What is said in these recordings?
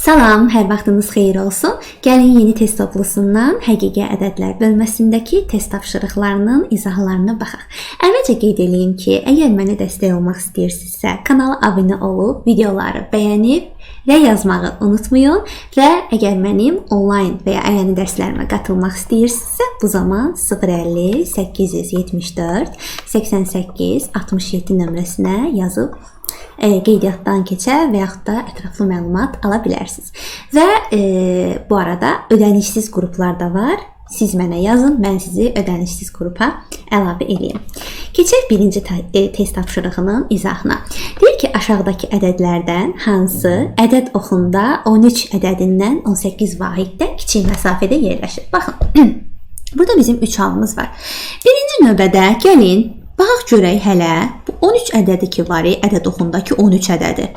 Salam, hər vaxtınız xeyir olsun. Gəlin yeni test toplusundan həqiqi ədədlər bölməsindəki test tapşırıqlarının izahlarına baxaq. Əvvəlcə qeyd eləyim ki, əgər mənə dəstək olmaq istəyirsinizsə, kanala abunə olub, videoları bəyənib və yazmağı unutmayın və əgər mənim onlayn və ya əyani dərslərimə qatılmaq istəyirsinizsə, bu zaman 050 874 88 67 nömrəsinə yazıb qeydiyyatdan keçə və yaxud da ətraflı məlumat ala bilərsiniz. Və bu arada ödənişsiz qruplar da var. Siz mənə yazın, mən sizi ödənişsiz qrupa əlavə eləyim. Keçək birinci test tapşırığının izahına. Deyir ki, aşağıdakı ədədlərdən hansı ədəd oxunda 13 ədədindən 18 vahiddə kiçik məsafədə yerləşir? Baxın, burada bizim 3 halımız var. Birinci növbədə gəlin, baxaq görək hələ bu 13 ədədi ki var, ədəd oxundakı 13 ədədi.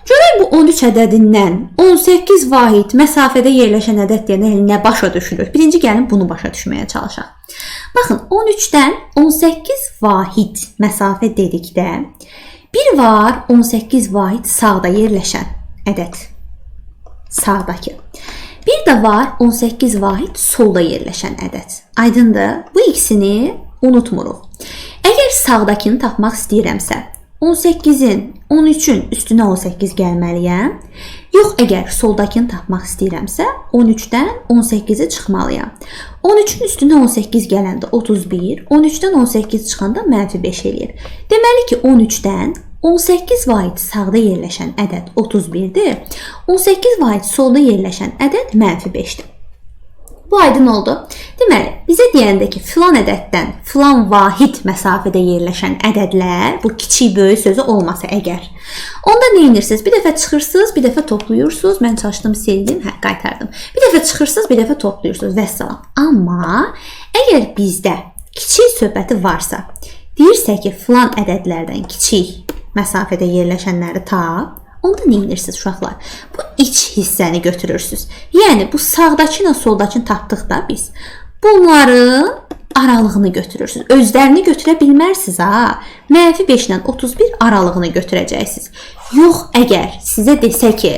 Görək bu 13 ədədindən 18 vahid məsafədə yerləşən ədəd deyəndə hələ nə başa düşülür? Birinci gəlin bunu başa düşməyə çalışaq. Baxın, 13-dən 18 vahid məsafə dedikdə bir var 18 vahid sağda yerləşən ədəd. Sağdakı. Bir də var 18 vahid solda yerləşən ədəd. Aydındır? Bu ikisini unutmuruq. Əgər sağdakını tapmaq istəyirəmsə, 18-in, 13-ün üstünə 18 gəlməliyəm. Yox, əgər soldakını tapmaq istəyirəmsə, 13-dən 18-i çıxmalıyam. 13-ün üstünə 18 gələndə 31, 13-dən 18 çıxanda mənfi 5 eləyir. Deməli ki, 13-dən 18 vahid sağda yerləşən ədəd 31-dir. 18 vahid solda yerləşən ədəd mənfi 5-dir. Bu aydın oldu. Deməli, bizə deyəndə ki, filan ədəddən filan vahid məsafədə yerləşən ədədlər, bu kiçik böyük sözü olmasa əgər, onda nə edirsiniz? Bir dəfə çıxırsınız, bir dəfə toplayırsınız. Mən çalışdım, sildim, hə, qaytardım. Bir dəfə çıxırsınız, bir dəfə toplayırsınız. Vəssalam. Amma əgər bizdə kiçik söhbəti varsa, deyirsə ki, filan ədədlərdən kiçik məsafədə yerləşənləri tap, onda nə edirsiniz uşaqlar? Bu iç hissəni götürürsünüz. Yəni bu sağdakı ilə soldakını tapdıq da biz. Bunların aralığını götürürsünüz. Özlərini götürə bilmərsiniz ha. Mənfi 5 ilə 31 aralığını götürəcəksiniz. Yox, əgər sizə desə ki,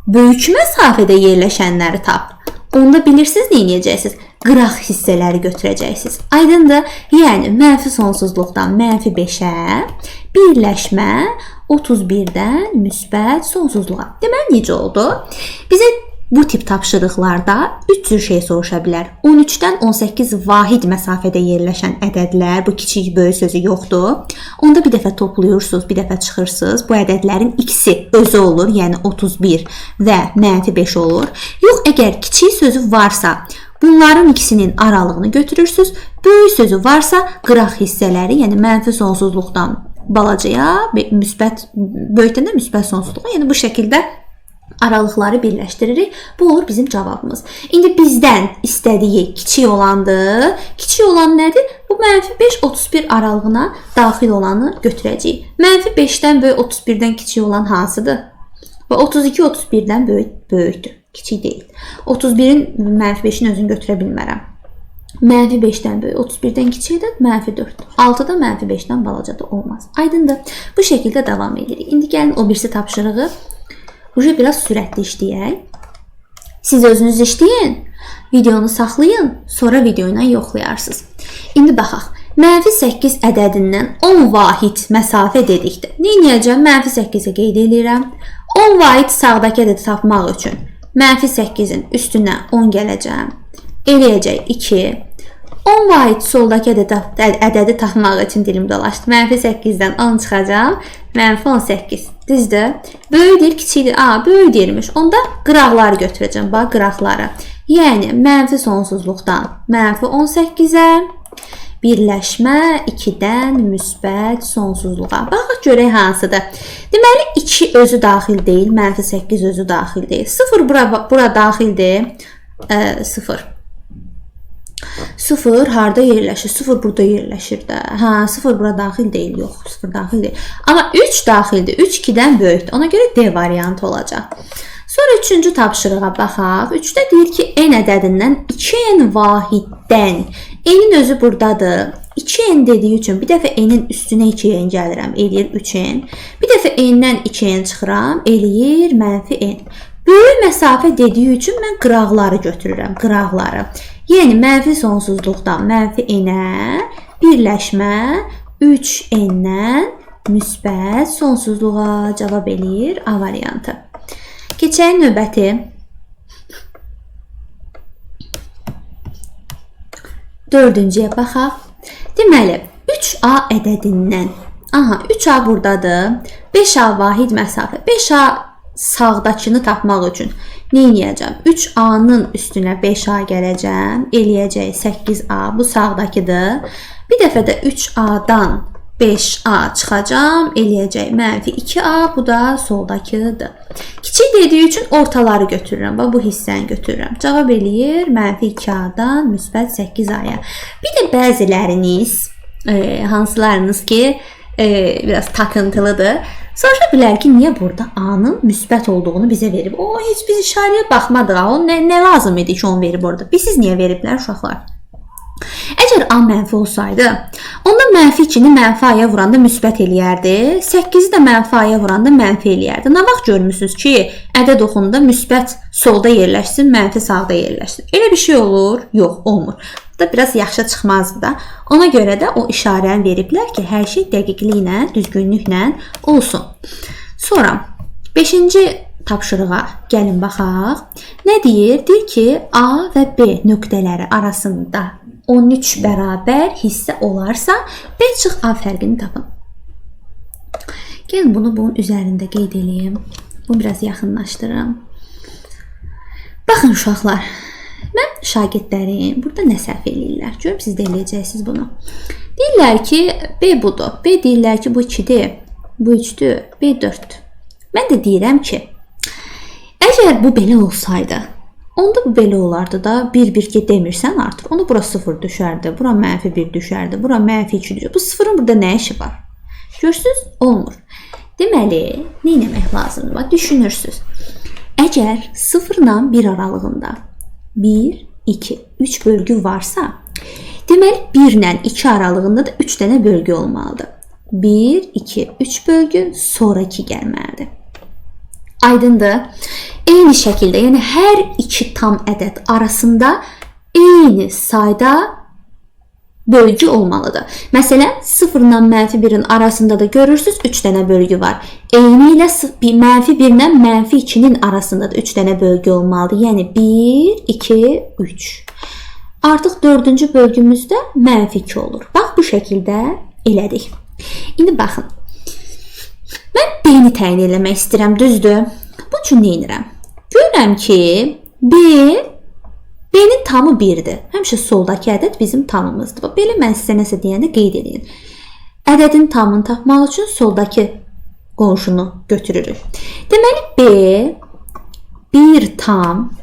böyük məsafədə yerləşənləri tap, onda bilirsiniz nə edəcəksiniz? Qıraq hissələri götürəcəksiniz. Aydındır? Yəni mənfi sonsuzluqdan mənfi 5-ə birləşmə 31-dən müsbət sonsuzluğa. Deməli necə oldu? Bizə bu tip tapşırıqlarda 3 cür şey soruşa bilər. 13-dən 18 vahid məsafədə yerləşən ədədlər, bu kiçik böyük sözü yoxdur. Onda bir dəfə toplayırsınız, bir dəfə çıxırsınız. Bu ədədlərin ikisi özü olur, yəni 31 və mənfi 5 olur. Yox, əgər kiçik sözü varsa, bunların ikisinin aralığını götürürsünüz. Böyük sözü varsa, qıraq hissələri, yəni mənfi sonsuzluqdan balacaya, müsbət, böyükdən də müsbət sonsuzluğa, yəni bu şəkildə aralıqları birləşdiririk. Bu olur bizim cavabımız. İndi bizdən istədiyi kiçik olandır. Kiçik olan nədir? Bu mənfi 5, 31 aralığına daxil olanı götürəcəyik. Mənfi 5-dən böyük, 31-dən kiçik olan hansıdır? Və 32, 31-dən böyükdür. Kiçik deyil. 31-in mənfi 5-in özünü götürə bilmərəm. Mənfi 5-dən böyük, 31-dən kiçik ədəd mənfi 4. 6-da mənfi 5-dən balaca da olmaz. Aydındır? Bu şəkildə davam edirik. İndi gəlin o birisi tapşırığı Uje biraz sürətli işləyək. Siz özünüz işləyin, videonu saxlayın, sonra video ilə yoxlayarsınız. İndi baxaq. Mənfi 8 ədədindən 10 vahid məsafə dedikdə nə edəcəm? Mənfi 8-i qeyd eləyirəm. 10 vahid sağdakı ədədi tapmaq üçün mənfi 8-in üstünə 10 gələcəm. Eləyəcək 2. 10 vahid soldakı ədədi tapmaq üçün dilim dolaşdı. Mənfi 8-dən 10 çıxacam. Mənfi 18. Düzdür? Böyük deyir, kiçik deyir. A, böyük deyirmiş. Onda qıraqları götürəcəm. Bax, qıraqları. Yəni, mənfi sonsuzluqdan mənfi 18-ə birləşmə 2-dən müsbət sonsuzluğa. Baxaq görək hansıdır. Deməli, 2 özü daxil deyil, mənfi 8 özü daxil deyil. 0 bura daxildir. 0. 0 harda yerləşir? 0 burada yerləşir də. Hə, 0 bura daxil deyil. Yox, 0 daxil deyil. Amma 3 daxildir. 3 2-dən böyükdür. Ona görə D variantı olacaq. Sonra 3-cü tapşırığa baxaq. 3-də deyir ki, n ədədindən 2n vahiddən. N-in özü buradadır. 2n dediyi üçün bir dəfə n-in üstünə 2n gəlirəm, eləyir 3n. Bir dəfə n-dən 2n çıxıram, eləyir mənfi n. Böyük məsafə dediyi üçün mən qıraqları götürürəm, qıraqları. Yəni mənfi sonsuzluqdan mənfi n-ə birləşmə 3n-dən müsbət sonsuzluğa cavab eləyir A variantı. Keçək növbəti. Dördüncüyə baxaq. Deməli, 3A ədədindən, aha, 3A buradadır, 5A vahid məsafə, 5A sağdakını tapmaq üçün nə eləyəcəm? 3A-nın üstünə 5A gələcəm, eləyəcək 8A, bu sağdakıdır. Bir dəfə də 3A-dan 5A çıxacam, eləyəcək mənfi 2A, bu da soldakıdır. Kiçik dediyi üçün ortaları götürürəm, bax bu hissəni götürürəm. Cavab eləyir mənfi 2A-dan müsbət 8A-ya. Bir də bəziləriniz, hansılarınız ki, biraz takıntılıdır, soruşa bilər ki, niyə burada A-nın müsbət olduğunu bizə verib? O, heç biz işarəyə baxmadıq, o nə lazım idi ki, onu verib orada? Biz siz niyə veriblər uşaqlar? Əgər A mənfi olsaydı, onda mənfi 2-ni mənfi A-ya vuranda müsbət eləyərdi, 8-i də mənfi A-ya vuranda mənfi eləyərdi. Nə vaxt görmüsünüz ki, ədəd oxunda müsbət solda yerləşsin, mənfi sağda yerləşsin? Elə bir şey olur? Yox, olmur. Bu da biraz yaxşı çıxmazdı da. Ona görə də o işarəni veriblər ki, hər şey dəqiqliklə, düzgünlüklə olsun. Sonra 5-ci tapşırığa gəlin baxaq. Nə deyir? Deyir ki, A və B nöqtələri arasında 13 bərabər hissə olarsa, B çıx A fərqini tapın. Gəlin bunu bunun üzərində qeyd eləyim. Bunu biraz yaxınlaşdırıram. Baxın uşaqlar, mən şagirdlərim burada nə səhv eləyirlər? Görüm siz də eləyəcəksiniz bunu. Deyirlər ki, B budur. B deyirlər ki, bu 2-dir, bu 3-dür, B 4-dür. Mən də deyirəm ki, əgər bu belə olsaydı, onda bu belə olardı da, 1-1 ki demirsən artıq. Onda bura 0 düşərdi, bura mənfi 1 düşərdi, bura mənfi 2 düşərdi. Bu sıfırın burada nə işi var? Görürsünüz, olmur. Deməli, nə etmək lazımdır? Bax, düşünürsünüz. Əgər 0 ilə 1 aralığında 1, 2, 3 bölgü varsa, deməli 1 ilə 2 aralığında da 3 dənə bölgü olmalıdır. 1, 2, 3 bölgü, sonra 2 gəlməlidir. Aydındır. Eyni şəkildə, yəni hər iki tam ədəd arasında eyni sayda bölgü olmalıdır. Məsələn, 0 ilə mənfi 1-in arasında da görürsünüz 3 dənə bölgü var. Eyni ilə mənfi 1 ilə mənfi 2-nin arasında da 3 dənə bölgü olmalıdır. Yəni 1, 2, 3. Artıq 4-cü bölgümüzdə mənfi 2 olur. Bax, bu şəkildə elədik. İndi baxın. Mən B-ni təyin eləmək istəyirəm, düzdür? Bunun üçün nə edirəm? Görürəm ki, B-nin tamı 1-dir. Həmişə soldakı ədəd bizim tamımızdır. Bax, belə mən sizə nəsə deyəndə qeyd edin. Ədədin tamını tapmaq üçün soldakı qonşunu götürürük. Deməli, B 1 tam.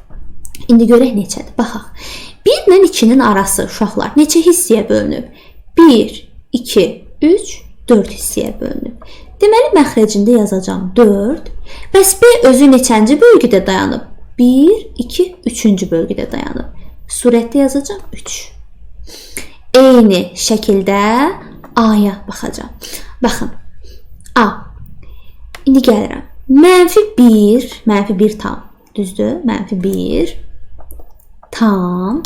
İndi görək neçədir? Baxaq. 1 ilə 2-nin arası uşaqlar neçə hissəyə bölünüb? 1, 2, 3, 4 hissəyə bölünüb. Deməli, məxrəcində yazacağam 4. Bəs B özü neçənci bölgüdə dayanıb? 1, 2, 3-cü bölgüdə dayanıb. Surətdə yazacağam 3. Eyni şəkildə A-ya baxacağam. Baxın, A. İndi gəlirəm. Mənfi 1, mənfi 1 tam. Düzdür? Mənfi 1 tam.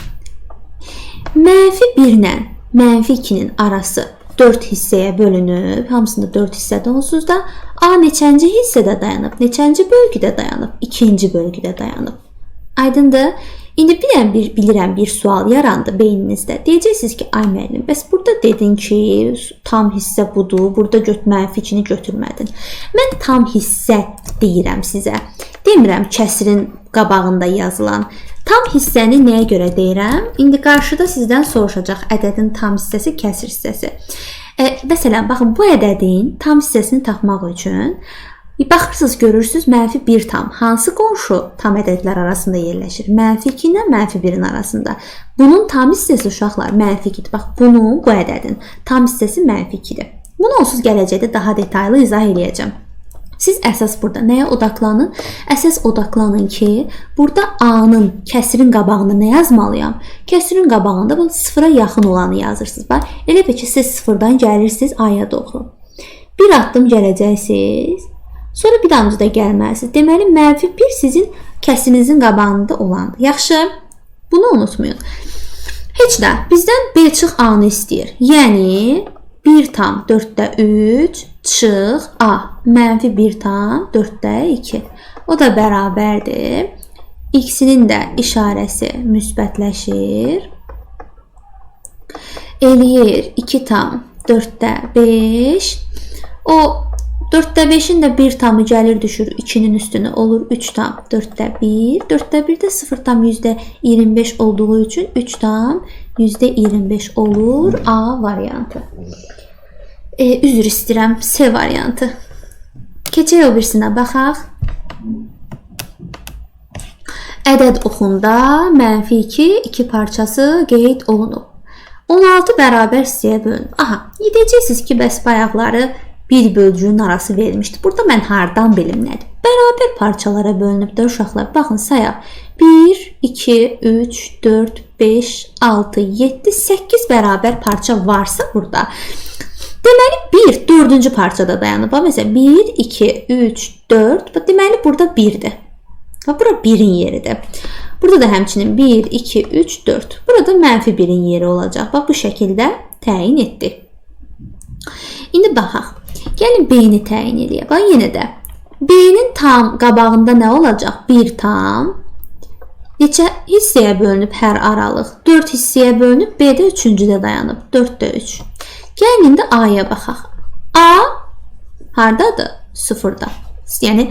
Mənfi 1 ilə mənfi 2-nin arası 4 hissəyə bölünüb. Hamısında 4 hissədə onsuz da. A neçənci hissədə dayanıb? Neçənci bölgüdə dayanıb? 2-ci bölgüdə dayanıb. Aydındır? İndi bilirəm bir sual yarandı beyninizdə. Deyəcəksiniz ki, ay müəllim, bəs burada dedin ki, tam hissə budur, burada mənfi 2-ni götürmədin. Mən tam hissə deyirəm sizə. Demirəm kəsirin qabağında yazılan. Tam hissəni nəyə görə deyirəm? İndi qarşıda sizdən soruşacaq ədədin tam hissəsi, kəsir hissəsi. Məsələn, baxın, bu ədədin tam hissəsini tapmaq üçün baxırsınız, görürsünüz, mənfi 1 tam. Hansı qonşu tam ədədlər arasında yerləşir? Mənfi 2 ilə mənfi 1-in arasında. Bunun tam hissəsi uşaqlar mənfi 2-dir. Bax, bunun, bu ədədin tam hissəsi mənfi 2-dir. Bunu onsuz gələcəkdə daha detaylı izah eləyəcəm. Siz əsas burada nəyə odaqlanın? Əsas odaqlanın ki, burada A-nın kəsirin qabağında nə yazmalıyam? Kəsirin qabağında bu sıfıra yaxın olanı yazırsınız. Bax, elə bil ki, siz sıfırdan gəlirsiniz A-ya doğru. Bir addım gələcəksiniz. Sonra bir damcı da gəlməlisiniz. Deməli, mənfi 1 sizin Kəsirinizin qabağında olandır. Yaxşı, bunu unutmayın. Heç nə, bizdən B çıx A-nı istəyir. Yəni 1,4-də 3 çıx A mənfi 1,4-də 2. O da bərabərdir. X-inin də işarəsi müsbətləşir. Eləyir 2,4-də 5. O 4-də 5-in də 1 tamı gəlir düşür 2-nin üstünə olur 3,4-də 1. 4-də 1 də 0,25 olduğu üçün 3,25 olur A variantı. Üzr istəyirəm, C variantı. Keçək o birisinə baxaq. Ədəd oxunda mənfi 2, 2 parçası qeyd olunub. 16 bərabər hissəyə bölünüb. Aha, deyəcəksiniz ki, bəs bayaqları bir bölgünün arası verilmişdi. Burada mən hardan bilim nədir? Bərabər parçalara bölünüb də uşaqlar. Baxın, sayaq. 1, 2, 3, 4, 5, 6, 7, 8 bərabər parça varsa burada. Deməli, 1 dördüncü parçada dayanıb. Məsələn, 1, 2, 3, 4. Deməli, burada 1-dir. Bura 1-in yeridir. Burada da həmçinin 1, 2, 3, 4. Burada mənfi 1-in yeri olacaq. Bax, bu şəkildə təyin etdik. İndi baxaq. Gəlin B-ni təyin eləyək. Bax, yenə də B-nin tam qabağında nə olacaq? 1 tam. Neçə hissəyə bölünüb hər aralıq? 4 hissəyə bölünüb, B də 3-cüdə dayanıb. 4-də 3. Gəlin indi A-ya baxaq. A hardadır? 0-da. Yəni,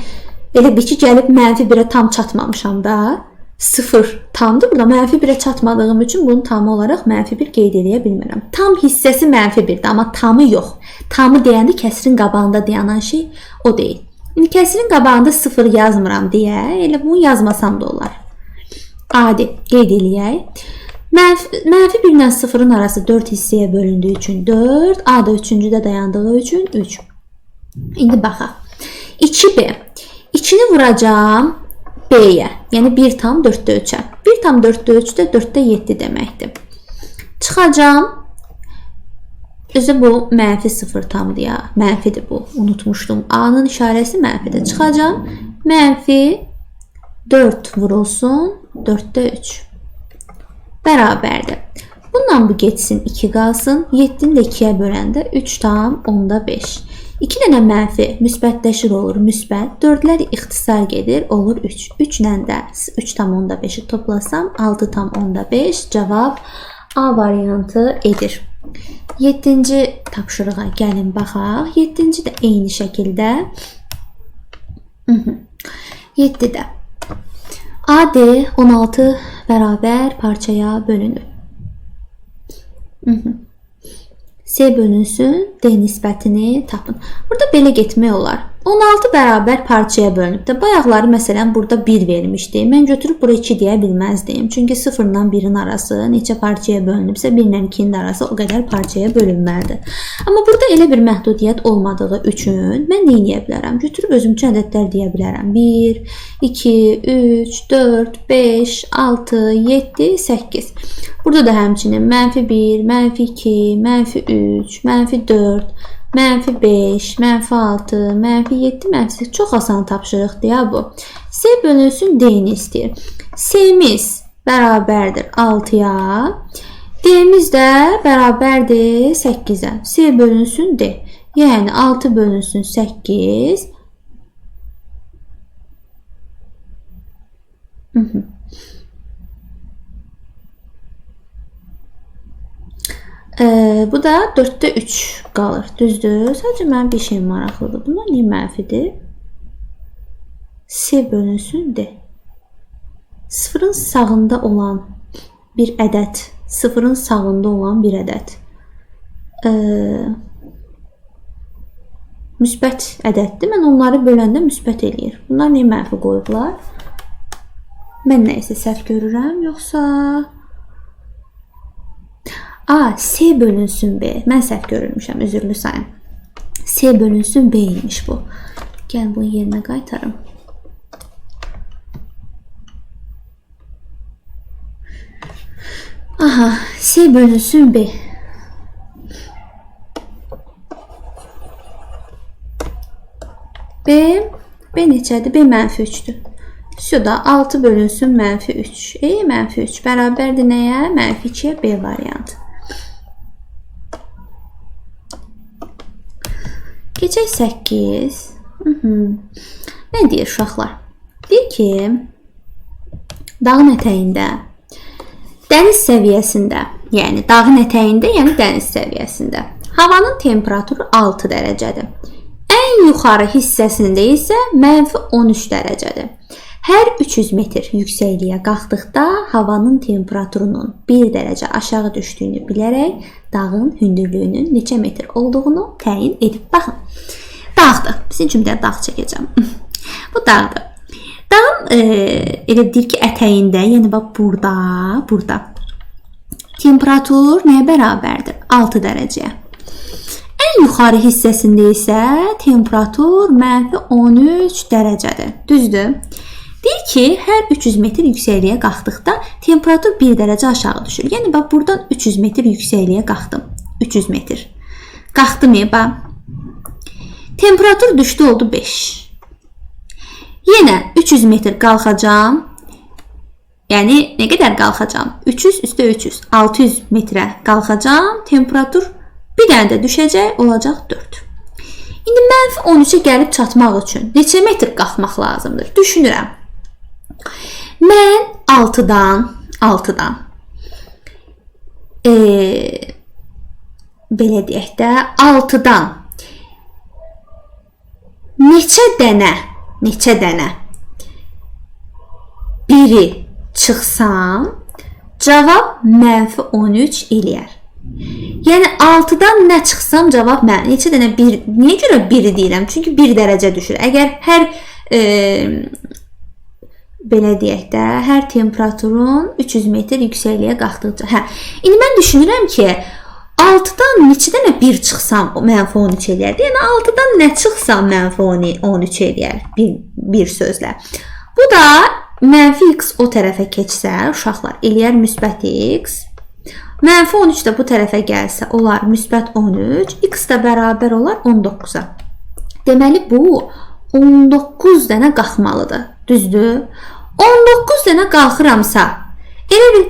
elə bil ki, gəlib mənfi 1-ə tam çatmamışam da. 0 tamdır. Burada mənfi 1-ə çatmadığım üçün bunu tamı olaraq mənfi 1 qeyd eləyə bilmirəm. Tam hissəsi mənfi 1-dir, amma tamı yox. Tamı deyəndə kəsirin qabağında dayanan şey o deyil. İndi kəsirin qabağında 0 yazmıram deyə, elə bunu yazmasam da olar. Adi qeyd eləyək. Mənfi 1 ilə 0-ın arası 4 hissəyə bölündüyü üçün 4, A da 3-cüdə dayandığı üçün 3. İndi baxaq. 2B. 2-ni vuracağam B-yə, yəni 1,4-də 3-ə. 1,4-də 3 də 4-də 7 deməkdir. Çıxacağam. Özü bu mənfi 0 tamdır ya. Mənfidir bu. Unutmuşdum. A-nın işarəsi mənfidir. Çıxacağam. Mənfi 4 vurulsun. 4-də 3. Bərabərdir. Bundan bu getsin 2 qalsın. 7-ni də 2-yə böləndə 3,5. 2 dənə mənfi müsbətləşir olur müsbət. 4-lər ixtisar gedir olur 3. 3 ilə də 3,5-i toplasam 6,5 cavab A variantı edir. 7-ci tapşırığa gəlin baxaq. 7-ci də eyni şəkildə. 7-də AD 16 bərabər parçaya bölünüb. C bölünsün, D nisbətini tapın. Burada belə getmək olar. 16 bərabər parçaya bölünüb də. Bayaqları məsələn burada 1 vermişdi. Mən götürüb bura 2 deyə bilməzdim. Çünki 0 ilə 1-in arası neçə parçaya bölünübsə 1 ilə 2-nin arası o qədər parçaya bölünməlidir. Amma burada elə bir məhdudiyyət olmadığı üçün mən nə edə bilərəm? Götürüb özüm üçün ədədlər deyə bilərəm. 1, 2, 3, 4, 5, 6, 7, 8. Burada da həmçinin mənfi 1, mənfi 2, mənfi 3, mənfi 4, mənfi 5, mənfi 6, mənfi 7, mənfi 8. Çox asan tapşırıqdır ya bu. C bölünsün D-ni istəyir. C-miz bərabərdir 6-ya. D-miz də bərabərdir 8-ə. C bölünsün D. Yəni 6 bölünsün 8. Bu da 4-də 3 qalır. Düzdür? Sadəcə mənim bir şeyim maraqlıdır. Bunlar niyə mənfidir? C bölünsün D. Sıfırın sağında olan bir ədəd. Sıfırın sağında olan bir ədəd. Müsbət ədəddir. Mən onları böləndə müsbət eləyir. Bunlar niyə mənfi qoyublar? Mən nə isə səhv görürəm, yoxsa... A, C bölünsün B. Mən səhv görürmüşəm, üzürlü sayın. C bölünsün B imiş bu. Gəl bunu yerinə qaytarım. Aha, C bölünsün B. B neçədir? B mənfi 3-dür. Suda 6 bölünsün mənfi 3. Mənfi 3 bərabərdir nəyə? Mənfi 2-yə B variantı. Keçək 8. Nə deyir uşaqlar? Deyir ki, dağın ətəyində, dəniz səviyyəsində, yəni dağın ətəyində, yəni dəniz səviyyəsində havanın temperaturu 6 dərəcədir. Ən yuxarı hissəsində isə mənfi 13 dərəcədir. Hər 300 metr yüksəkliyə qalxdıqda havanın temperaturunun 1 dərəcə aşağı düşdüyünü bilərək dağın hündürlüyünün neçə metr olduğunu təyin edib. Baxın, dağdır. Sizin üçün bir də dağ çəkəcəm. Bu dağdır. Dağın elə deyir ki, ətəyində, yəni bax burada temperatur nəyə bərabərdir? 6 dərəcəyə. Ən yuxarı hissəsində isə temperatur mənfi 13 dərəcədir. Düzdür? Deyir ki, hər 300 metr yüksəkliyə qalxdıqda temperatur 1 dərəcə aşağı düşür. Yəni, bax, buradan 300 metr yüksəkliyə qalxdım. 300 metr. Qalxdım, bax. Temperatur düşdü, oldu 5. Yenə 300 metr qalxacam. Yəni, nə qədər qalxacam? 300 üstə 300. 600 metrə qalxacam. Temperatur bir dənə də düşəcək, olacaq 4. İndi mənfi 13-ə gəlib çatmaq üçün neçə metr qalxmaq lazımdır? Düşünürəm. Mən 6-dan belə deyək də 6-dan neçə dənə biri çıxsam cavab mənfi 13 eləyər. Yəni 6-dan nə çıxsam cavab mən neçə dənə bir, niyə görə biri deyirəm? Çünki 1 dərəcə düşür. Əgər hər belə deyək də, hər temperaturun 300 metr yüksəkliyə qalxdıqca. Hə. İndi mən düşünürəm ki, 6-dan neçə dənə 1 çıxsam mənfi 13 eləyər. Yəni 6-dan nə çıxsam mənfi 13 eləyər bir sözlə. Bu da mənfi x o tərəfə keçsə, uşaqlar eləyər müsbət x. Mənfi 13 də bu tərəfə gəlsə, olar müsbət 13, x də bərabər olar 19-a. Deməli, bu 19 dənə qalxmalıdır. Düzdür? 19 dənə qalxıramsa, elə bil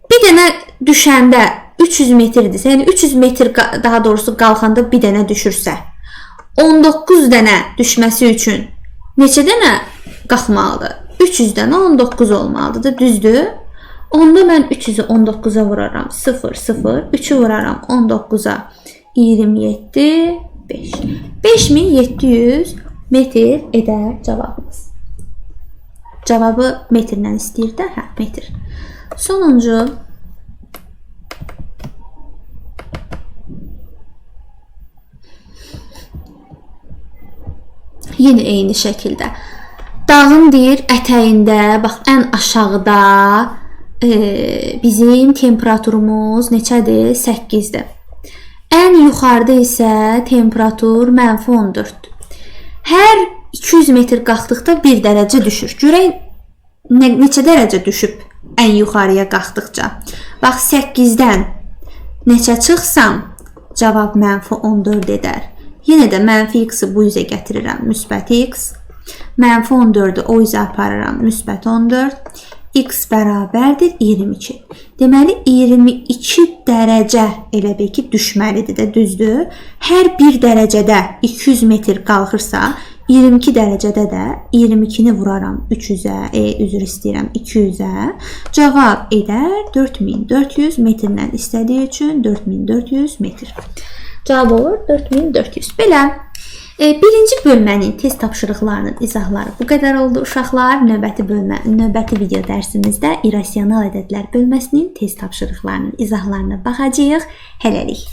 bir dənə düşəndə 300 metrdirsə, yəni 300 metr daha doğrusu qalxanda bir dənə düşürsə, 19 dənə düşməsi üçün neçə dənə qalxmalıdır? 300 dənə 19 olmalıdır, düzdür? Onda mən 300-ü 19-a vuraram. 0, 0, 3-ü vuraram 19-a. 27, 5. 5700 metr edər cavabımız. Cavabı metrlə istəyir də, hə, metr. Sonuncu. Yenə eyni şəkildə. Dağın deyir ətəyində, bax ən aşağıda bizim temperaturumuz neçədir? 8-dir. Ən yuxarıda isə temperatur mənfi 14-dür. Hər 200 metr qalxdıqda 1 dərəcə düşür. Görək neçə dərəcə düşüb ən yuxarıya qalxdıqca. Bax 8-dən neçə çıxsam cavab mənfi 14 edər. Yenə də mənfi x-i bu üzə gətirirəm. Müsbət x. Mənfi 14-ü o üzə aparıram. Müsbət 14. X bərabərdir 22. Deməli, 22 dərəcə elə bil ki, düşməlidir də, düzdür? Hər bir dərəcədə 200 metr qalxırsa, 22 dərəcədə də 22-ni vuraram 300-ə, üzr istəyirəm 200-ə. Cavab edər 4400 metrlə istədiyi üçün 4400 metr. Cavab olur 4400. Belə. Birinci bölmənin test tapşırıqlarının izahları bu qədər oldu uşaqlar. Növbəti video dərsimizdə irrasional ədədlər bölməsinin test tapşırıqlarının izahlarına baxacağıq. Hələlik.